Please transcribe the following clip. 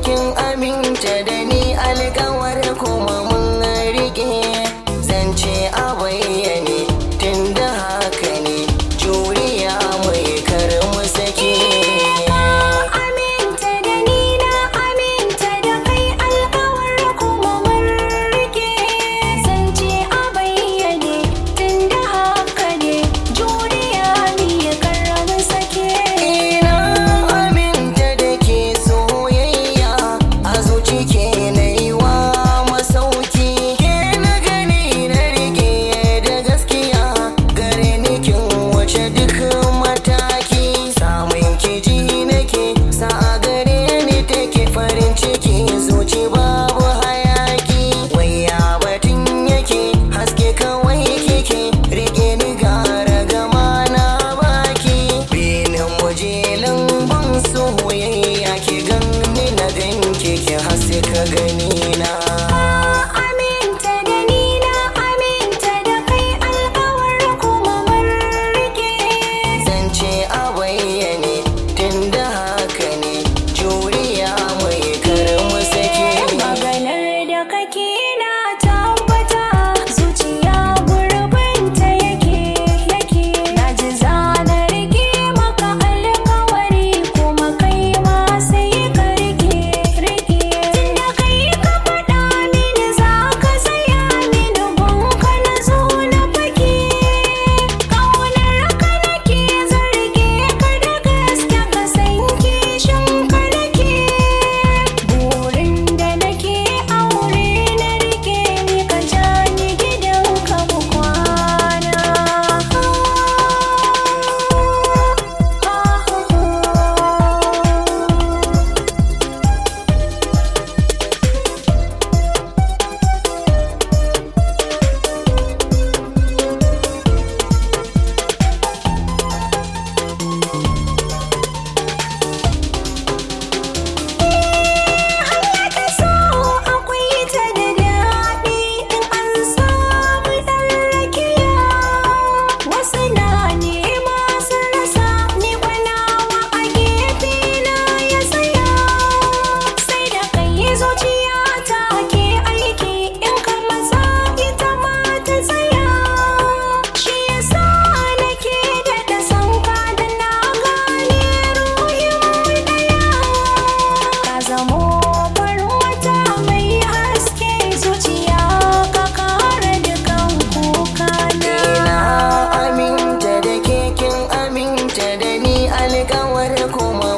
kin aminta da ni, alkawar kuma mun rike. Zance a bayyane tunda haka ne, juriya mai kar mu sake. Aminta da ni, na aminta da kai, alkawar kuma mun rike. Zance a bayyane tunda haka ne, juriya mi ya karamin sake. Ina aminta da ke, soyayya a zuci ke na yi wa masauki. Ke na gani na rike da gaskiya, gare ni kin wuce duk mataki. Samun kiji nake sa a gare ni take, farin ciki zuci babu hayaki. Waya batun yake, haske kawai kike, rike ni gara gama na baki. Binin mujelin ban soyayya, ki ganni na ganki, ki haska gani na. Aminta da ni, na aminta da kai, alkawar kuma mun rike. Zance a bayyane tunda haka ne, juriya mai kar mu sake. Maganar da kake na tabbata, zuciya gurbinta yake yake. Na ji zana rike maka alkawari, kuma kai ma sai ka rike rike. Tunda kai ka faɗa mini za ka saya mini, gunka na zo na fake. Ƙaunar ka nake, zan rike ka da gaske, ka san kishin ka nake. Burin da nake, aure na rike ni, ka ja ni gidan ka mu kwana. Hanya ta so akwai ta da daɗi in an samu ɗan rakiya. Wasu na nema sun rasa, ni gwanawa a gefe na ya tsaya. Sai da kai zuciya ta ke aiki, in ka matsa ita ma ta tsaya. Shi yasa nake daɗa son ka, da na gane ruhin mu ɗaya. Ka zamo farin wata mai haske, zuciya ka kare dukan kukana. Ina aminta da ke, kin aminta da ni, alkawar kuma